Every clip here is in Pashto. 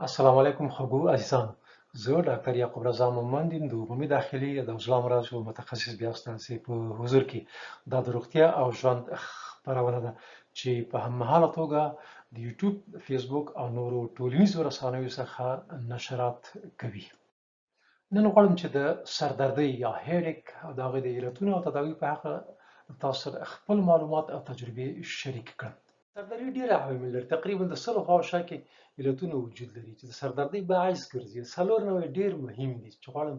السلام علیکم خوږو عزیزانو، زه ډاکټر یعقوب رضا مومند یم، د عمومي داخلي د عضلو امراضو متخصص. بیا ستاسې په حضور کې دا د روغتیا او ژوند خپرونه ده چې په هممهاله توګه د یوټیوب، فیسبوک او نورو ټولنیزو رسنیو څخه نشرات کوي. نن غواړم چې د سردردۍ یا headache او د هغې د علتونو او تداوي په هکله تاسو سره خپل معلومات او تجربې شریک کړم. سردردي ډېر عوامل لري، تقریبا د 100 خواوشا کې علتونه وجود لري چې د سردردۍ باعث ګرځي. څلور نوع ډېر مهم دي چې غواړم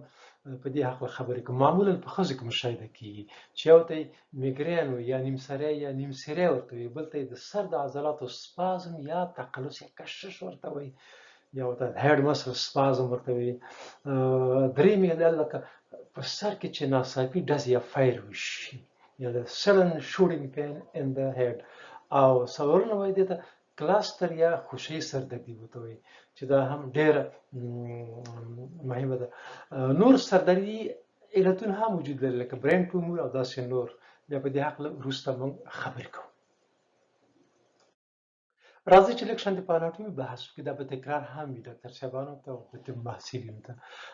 په دې هکله خبرې کوم. معمولا په ښځو کې مشاهده کیږي چې یو ته میګرین وي یا نیم سری یا نیم سری ورته وي، بل ته د سر د عضلاتو سپازم یا تقلص یا کشش ورته وي، یا ورته head muscle spasm ورته وي. دریم یې لکه په سر کې چې ناڅاپي ډز یا fire وشي یا د sudden shooting pain in the head، او څلورمه وایي دې ته cluster یا خوشي سردردي ورته وایي چې دا هم ډېره مهمه ده. نور سردردي علتونه هم وجود لري لکه brain tumor او داسې نور، بیا په دې هکله وروسته موږ خبرې کوو. راځئ چې لږ شان د په اناټومي بحث وکړو، دا به تکرار هم وي ډاکټر صاحبانو ته او د طب محصلینو ته.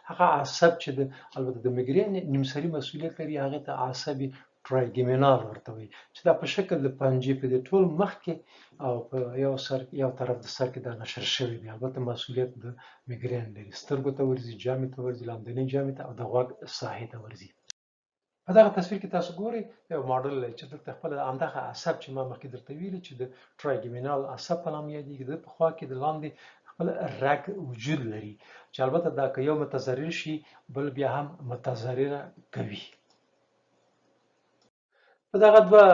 هغه عصب چې د البته د میګرین نیمسري مسؤلیت لري هغې ته عصبي trigeminal ورته وایي چې دا په شکل د پنجې په دې ټول مخ کې او په یو سر یو طرف د سر کې دا نشر شوی دی. البته مسؤلیت د میګرین لري، سترګو ته ورځي، جامې ته ورځي، لاندنۍ جامې ته او د غوږ ساحې ته ورځي. په دغه تصویر کې تاسو ګورئ یو ماډل دی چې دلته خپل همدغه عصب چې ما مخکې درته ویلي چې د trigeminal عصب په نام یادېږي، د په خوا کې د لاندې خپل رګ وجود لري چې البته دا که یو متضرر شي بل بیا هم متضرره کوي. په دغه دوه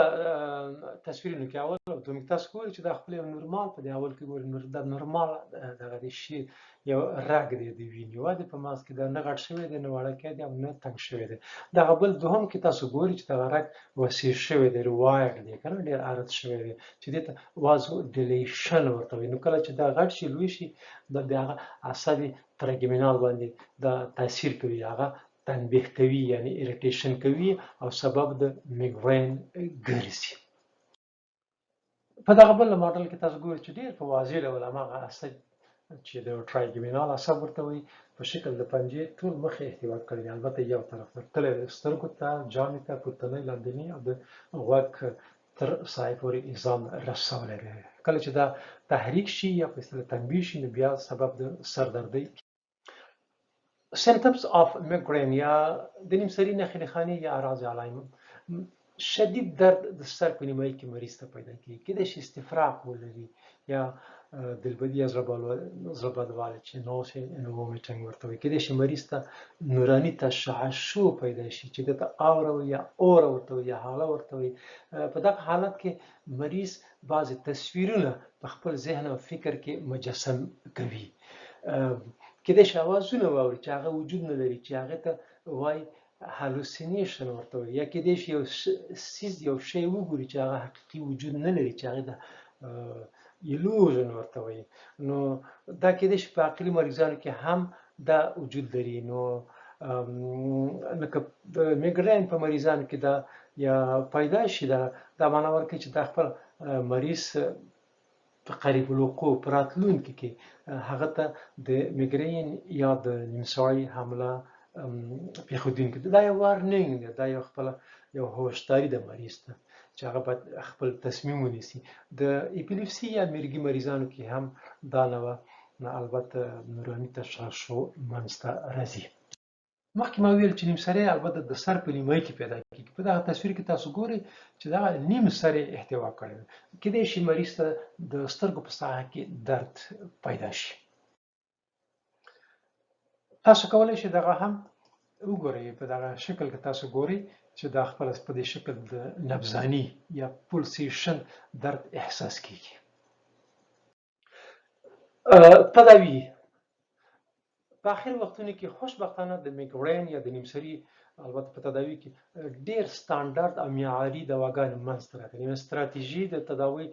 تصویرونو کې اول او دوم کې تاسو ګورئ چې دا خپل یو نورمال په دې اول کې ګورئ دا نورمال دغه دی شي یو رګ دی د وینې و دی په منځ کې، دا نه غټ شوی دی، نه وړوکی دی او نه تنګ شوی دی. دغه بل دوهم کې تاسو ګورئ چې دغه رګ وسیع شوی دی، wide دی که نه، ډېر عرض شوی دی چې دې ته vasodilation ورته وایي. نو کله چې دا غټ شي لوی شي دا بیا هغه عصبي trigeminal باندې دا تاثیر کوي، هغه تنبیه کوي یعنی irritation کوي او سبب د میګرین ګرځي. په دغه بل ماډل کې تاسو ګورئ چې ډېر په واضح ډول هماغه عصب چې د trigeminal عصب ورته وایي په شکل د پنجې ټول مخ یې احتوا کړی دی، البته یو طرف ته تللی دی، سترګو ته، جامې ته، پورتنۍ لاندنۍ او د غوږ تر ساحې پورې یې ځان رسولی دی. کله چې دا تحریک شي یا په اصطلاح تنبیه شي نو بیا سبب د سردردۍ. Symptoms of migraine یا د نیمسري نښې نښانې یا اعراض علایم. شدید درد د سر په نیمایي کې مریض ته پیدا کیږي، کیدای شي استفراق ولري یا دلبدي یا زړه بدوالی چې nausea and vomiting ورته وایي. کیدای شي مریض ته نوراني تشعشع پیدا شي چې دته aura یا اوره ورته وایي یا هاله ورته وایي. په دغه حالت کې مریض بعضې تصویرونه په خپل ذهن او فکر کې مجسم کوي. کیدای شي اوازونه واوري چې هغه وجود نه لري چې هغه ته وایي hallucination ورته وایي، یا کیدای شي یو څیز یو شی وګوري چې هغه حقیقي وجود نه لري چې هغه ته illusion ورته وایي. نو دا کیدای شي په عقلي مریضانو کې هم دا وجود لري. نو لکه د میګرین په مریضانو کې دا یا پیدا شي دا معنا ورکوي چې دا خپل مریض په قریب الوقوع په راتلونکي کې هغه ته د میګرین یا د نیمساړي حمله پېښېدونکې ده. دا یو warning دی، دا یو خپله یو هوشداري ده مریض ته چې هغه باید خپل تصمیم ونیسي. د epilepsy یا میرګي مریضانو کې هم دا نوع البته نوراني تشعشع منځته راځي. مخکې ما ویل چې نیم سری البته د سر په نیمایي کې پیدا کیږي. په دغه تصویر کې تاسو ګورئ چې دغه نیم سر یې احتوا کړی دی. کیدای شي مریض ته د سترګو په ساحه کې درد پیدا شي. تاسو کولی شئ دغه هم وګورئ، په دغه شکل کې تاسو ګورئ چې دا خپل په دې شکل د نبضاني یا pulsation درد احساس کیږي. تداوي په اخر وختونو کې خوشبختانه د میګرین یا د نیمسري البته په تداوي کې ډېر ستانډرد او معیاري دواګانې منځته راغلي، یعنې ستراتیژي د تداوي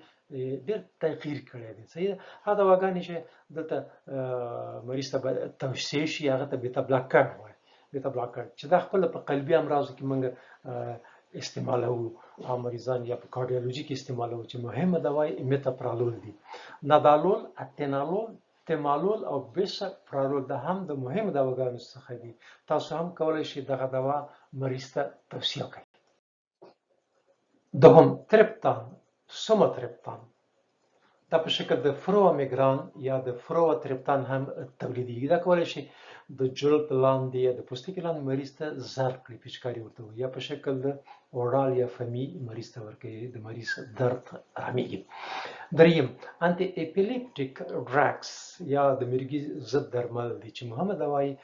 ډېر تغییر کړی دی. صحیح ده، هغه دواګانې چې دلته مریض ته به توصیه شي هغه ته beta blocker وایي، beta blocker چې دا خپله په قلبي امراضو کې موږ استعمالوو او مریضان یا په cardiology کې استعمالوو چې مهمه دوا یې metoprolol دي، nadolol، atenolol، تیمالول او بیساپرالول دا هم د مهمو دواګانو څخه دي. تاسو هم کولی شئ دغه دوا مریض ته توصیه کړئ. دوهم تریپتان، سوماتریپتان، دا په شکل د فرومیګران یا د فروتریپتان هم تولیدېږي. دا کولی شي د جلد لاندې یا د پوستکي لاندې مریض ته ضرب کړي، پیچکاري ورته وي، یا په شکل د اورال یا فمي مریض ته ورکوي، د مریض درد آرامېږي. دریم انتي اپیلیپټیک ډرګز یا د مرګي ضد درمل دي چې مهمه دوا یې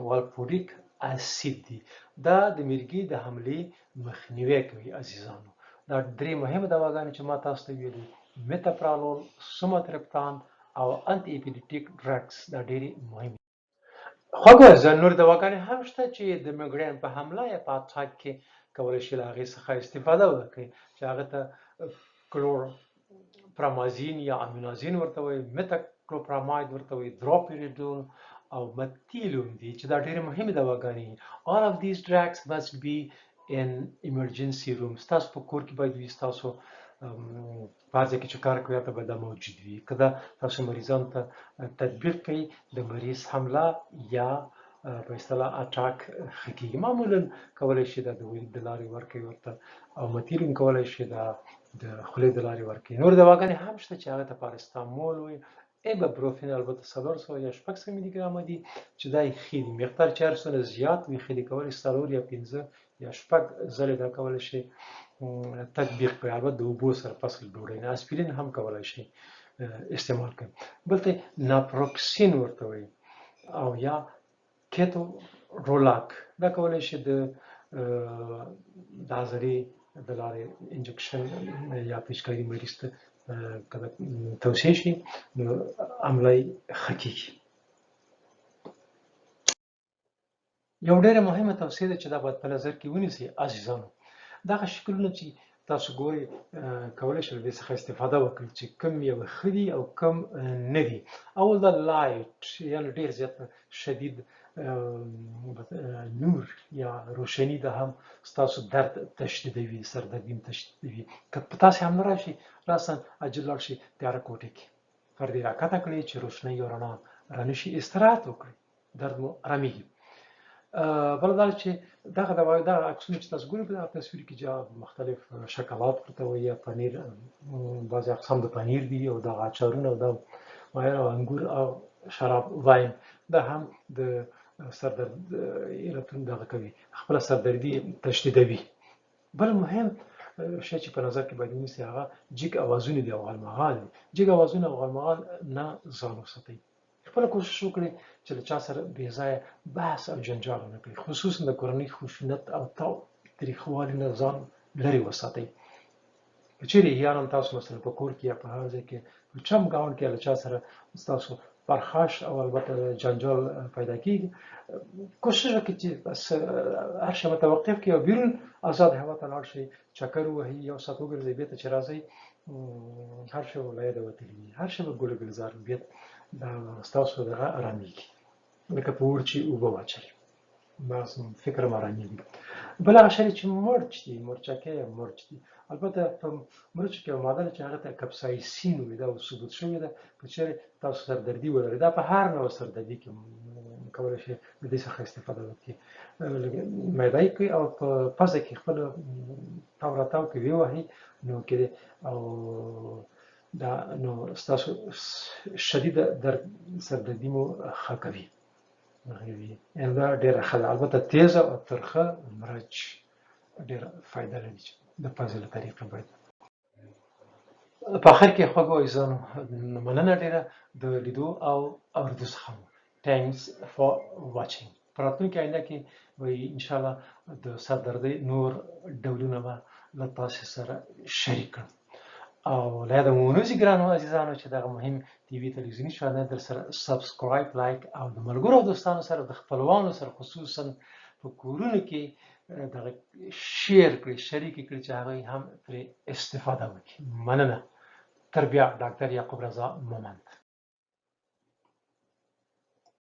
والپوریک اسید دي. دا د مرګي د حملې مخنیوی کوي. عزیزانو، دا درې مهمه دواګانې چې ما تاسو ته ویلي، میتاپرالول، سوماتریپتان او انتي اپیلیپټیک ډرګز، دا ډېرې مهمې. خوږو عزیزانو، نور دواګانې هم شته چې د میګرین په حمله یا په attack کې کولی شي له هغې څخه استفاده وکړي، چې هغه ته کلورپرامازین یا امینازین ورته وایي، میتاکلوپراماید ورته وایي، دروپیریډول او متیلوم دي، چې دا ډېرې مهمې دواګانې دي. All of these drugs must be in emergency room. ستاسو په کور کې باید وي، ستاسو په هر ځای کې چې کار کوي هلته باید دا موجود وي. که دا تاسو مریضانو ته تطبیق کړئ، د مریض حمله یا په اصطلاح attack ښه کېږي. معمولا کولی شي دا د ورید د لارې ورکوي ورته، او متیلوم کولی شي دا د خولې د لارې ورکوي. نور دواګانې هم شته چې هغه ته پاراستامول وایي، ایبوپروفین البته 400 یا 600 ملي ګرامه دي چې دا یې ښې دي. مقدار چې هر څومره زیات وي ښې دي، کولی شي 4 یا 5 یا 6 ځلې دا کولی شي تطبیق کړي، البته د اوبو سره پس له ډوډۍ نه. اسپرین هم کولی شي استعمال کړي. بل ته ناپروکسین ورته وایي او یا کیتورولاک، دا کولی شي د عضلې د لارې injection یا پیچکاري مریض ته که توصیه شي نو عمله یې ښه کېږي. یو ډېره مهمه توصیه ده چې دا باید په نظر کې ونیسئ عزیزانو. دغه شکلونه چې تاسو ګورئ کولی شئ له دې څخه استفاده وکړئ چې کوم یو ښه دي او کوم نه دي. اول دا light، یعنې ډېر زیات شدید نور یا روشني، دا هم ستاسو درد تشدیدوي، سردردي هم تشدیدوي. که په تاسې هم نه راشي، راساً عاجل لاړ شئ تیاره کوټې کې پردې راکښته کړئ چې روشنايي او رڼا رانه شي، استراحت وکړئ، درد مو ارامېږي. بل دا چې دغه دوا، دغه عکسونه چې تاسو ګورئ په دغه تصویر کې، چې مختلف شکلات ورته وایي یا پنیر، بعضې اقسام د پنیر دي، او دغه اچارونه او دا مایع او انګور او شراب wine، دا هم د سردرد علتونه دغه کوي، خپله سردردي تشدیدوي. بل مهم شی چې په نظر کې باید ونیسئ هغه جګ اوازونه دي او غالمغال دي. جګ اوازونه او غالمغال نه ځان وساتئ. خپله کوشش وکړئ چې له چا سره بې ځایه بحث او جنجال ونه کړئ، خصوصا د کورنۍ خشونت او تاوتریخوالي نه ځان لرې وساتئ. که چېرې احیانا تاسو مثلا په کور کې یا په هر ځای کې په چم ګاونډ کې له چا سره ستاسو پرخاش او البته جنجال پیدا کیږي، کوشش وکړئ چې بس هر شی متوقف کړئ او بیرون آزاد هوا ته لاړ شئ، چکر ووهئ، یو ساعت وګرځئ، بیرته چې راځئ هر شی به له یاده وتلي وي، هر شی به ګل ګلزار وي، بیرته دا ستاسو دغه ارامېږي لکه په اور چې اوبه واچوي، مغز فکر هم ارامېږي. بل هغه شی چې مرچ دي، مرچکی یا مرچ دي، البته په مرچو کې یوه ماده ده چې هغه ته کپسایسین وایي، دا ثبوت شوې ده. که چېرې تاسو سردردي ولرئ، دا په هر نوع سردردي کې کولی شئ له دې څخه استفاده وکړئ. میده یې کړئ او په پزه کې خپل تاو راتاو کې ویې وهئ، نو کې او دا نو ستاسو شدیده درد سردردي مو ښه کوي. یعنې دا ډېره ښه ده. البته تېزه او ترخه مرچ ډېره فایده لري چې د پزې له طریقې باید. په آخر کې خوږو عزیزانو مننه ډېره د لیدو او اورېدو څخه مو. Thanks for watching. په راتلونکي آینده کې به انشاءالله د سردردۍ نور ډولونه به له تاسې سره شریک کړم. او له یاده مو ونه وځي ګرانو عزیزانو چې دغه مهم TV تلویزیوني channel در سره subscribe، like او د ملګرو او دوستانو سره، د خپلوانو سره، خصوصا په کورونو کې دغه share کړئ، شریک کړئ چې هغوی هم پرې استفاده وکړي. مننه. تر بیا، ډاکټر یعقوب رضا مومند.